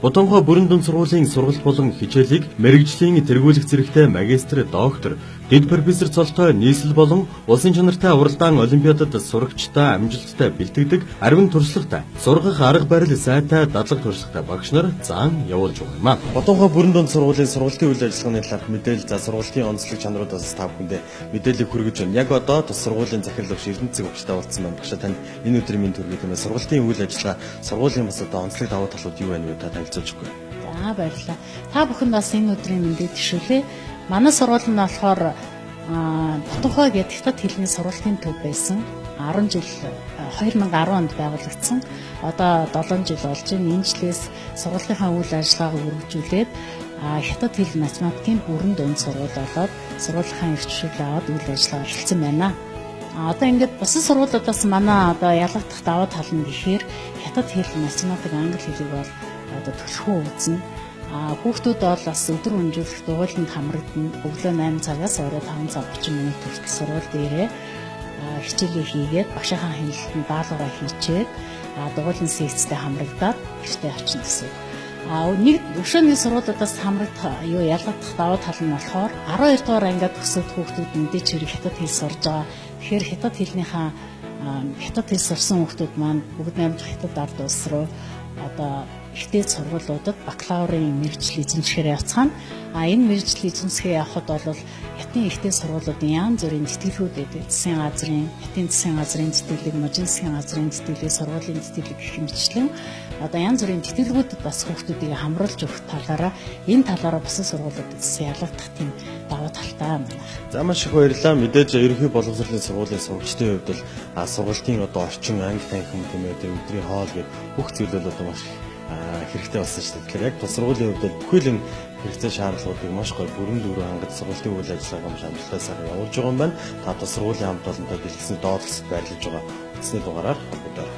Ботонхоо бүрэн дунд сургуулийн сургалт болон хичээлийг мэргэжлийн тэргүүлэх зэрэгтэй магистр, доктор, дэд профессор цолтой нийслэл болон улсын чанартай уралдаан олимпиадад сурагчдаа амжилттай бэлтгэдэг ариун туршлагатай, сургах арга барил сайтай дадлаг туршлагатай багш нар заан явуулж байгаа юм а. Ботонхоо бүрэн дунд сургуулийн сургалтын үйл ажиллагааны талаарх мэдээлэл, за сургалтын онцлог чанаруудаас та бүхэндээ мэдээлэл хүргэж байна. Яг одоо тус сургуулийн захирал багш Эрдэнэцэг багштай уулзсан байна. Багшаа, танд энэ өдрийн мэнд хүргэе, тийм ээ. Сургалтын үйл ажиллагаа, сургуулийн бас одоо онцлог давуу талууд юу байна вэ? Та танилцуулж өгөхгүй. За, баярлалаа. Та бүхэн бас энэ өдрийн мэндийг дэвшүүлье. Манай сургууль нь болохоор Ботонхой гэдэг хятад хэлний сургуулийн төв байсан. 10 жил, 2010 онд байгуулагдсан. Одоо 7 жил болж байна. Энэ жилээс сургуулийнхаа үйл ажиллагааг өргөжүүлээд хятад хэл, математикийн бүрэн дунд сургууль болоод сургуулийнхаа эрх чөлөө аваад үйл ажиллагаа эхэлсэн байна. Одоо ингээд бусад сургуулиудаас манай одоо ялгагдах давуу тал нь гэхээр хятад хэл, математик, англи хэлийг бол одоо төлхөө үзнэ. А хүүхдүүд бол бас өдөр өнжүүлэх дугуйланд хамрагдана. Өглөө 8 цагаас орой 5 цаг 30 минут хүртэл сургууль дээрээ хичээлээ хийгээд, багшийнхаа хяналтанд даалгавраа хийчээд, дугуйлан секцтэй хамрагдаад гэртээ очино гэсэн. А нэг өшөөний сургуулиудаас хамрагдах юу ялгагдах давуу тал нь болохоор 12 дугаар ангиад төгсөөд хүүхдүүд мэдээч хэрэг хятад хэл сурж байгаа. Тэгэхээр хятад хэлнийхаа хятад хэл сурсан хүүхдүүд маань бүгд найрамдах хятад ард улс руу одоо ихтэй сургуулиудад бакалаврын мэргэжил эзэмшихээр явцгаана. А энэ мэргэжил эзэмсгээ явахад бол хятадын ихтэй сургуулиудын янз бүрийн тэтгэлгүүд байдаг. Засгийн газрын, хятадын засгийн газрын тэтгэлэг, мужийн засгийн газрын тэтгэлэг, сургуулийн тэтгэлэг гэх мэтчлэн одоо янз бүрийн тэтгэлгүүдэд бас хүүхдүүдийг хамруулж өгөх талаараа, энэ талаараа бусад сургуулиудад ялгагдах тийм давуу талтай байна. За, маш их баярлалаа. Мэдээж ерөнхий боловсролын сургуулийн сурагчдын хувьд бол сургалтын одоо орчин, анги танхим, тийм ээ, өдрийн хоол гэх бүх зүйл бол одоо маш хэрэгтэй болсон шүү дээ. Тэгэхээр яг тус сургуулийн хувьд бол бүхэл энэ хэрэгцээ шаардлагуудыг маш гоё бүрэн дүүрэн хангаж сургуулийн үйл ажиллагаа маш амжилттай сайхан явуулж байгаа юм байна. Та тус сургуулийн хамт олонтой дэлгэцний доотлолтод байрлаж байгаа утасны дугаараар холбогдоорой.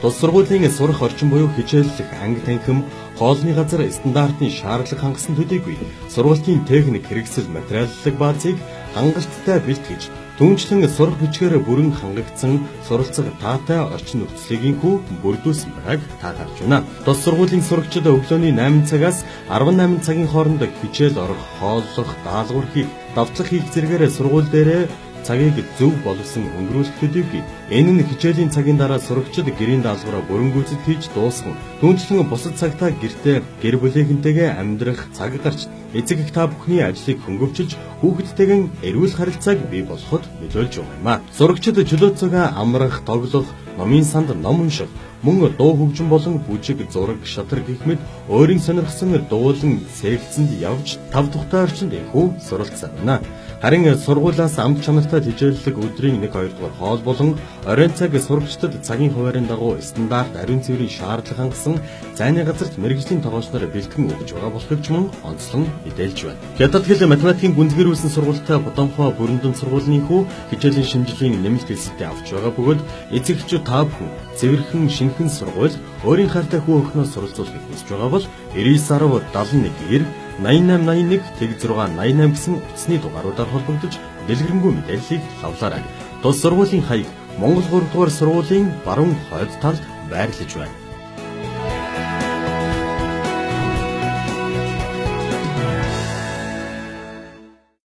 Тус сургуулийн сурах орчин буюу хичээллэх анги танхим, хоолны газар стандартын шаардлага хангасан төдийгүй сургалтын техник хэрэгсэл, материаллык баазыг хангалттай бэлтгэж, түүнчлэн сурах бичгээр бүрэн хангагдсан суралцах таатай орчин нөхцөлийг инхүү бүрдүүлсэн байгааг та харж байна. Тус сургуулийн сурагчид өглөөний 8 цагаас 18 цагийн хооронд хичээл орох, хооллох, даалгавар хийх, давтлах хийх зэрэгээр сургууль дээрээ цагийг зөв боловсон өнгөрүүлэх төдийгүй энэ нь хичээлийн цагийн дараа сурагчид гэрийн даалгавраа бүрэн гүйцэд хийж дуусган, түүнчлэн бусад цагтаа гэртээ гэр бүлийнхэнтэйгээ амьдрах цаг гарч эцэг эх та бүхний ажлыг хөнгөвчилж хүүхэдтэйгээ эрүүл харилцааг бий болгоход нөлөөлж байгаа юм а. Сурагчид чөлөө цагаа амрах, тоглох, номын санд ном унших, мөн дуу хөгжим болон бүжиг, зураг, шатар гэх мэт өөрийн сонирхсан дуулан секцэнд явж тав тухтай орчинд энхүү суралцсан байна. Харин сургуулиас амт чанартай хичээллэг өдрийн 1 2 дугаар хоол болон оройн цаг сурагчдад цагийн хуваарийн дагуу стандарт ариун цэврийн шаардлага хангасан зайны газарт мэргэжлийн тогооч нар бэлтгэн өгч байгаа болохыг ч мөн онцлон мэдээлж байна. Хятад хэл, математикийн гүнзгийрүүлсэн сургуультай Ботонхоо бүрэн дунд сургуулийн хүү хичээлийн шинжилгээний нэмэлт хэлсэлтээ авч байгаа бөгөөд эцэг эхчүүд та бүхэн цэвэрхэн шинэхэн сургууль өөрийн хайртай хүү охиноо суралцуулахыг хүсэж байгаа бол 99 10 71 90 88 81 тэг 6 88 гэсэн утасны дугааруудаар холбогдож дэлгэрэнгүй мэдээллийг лавлаарай. Тус сургуулийн хаяг Монгол 3 дугаар сургуулийн баруун хойд талд байрлаж байна.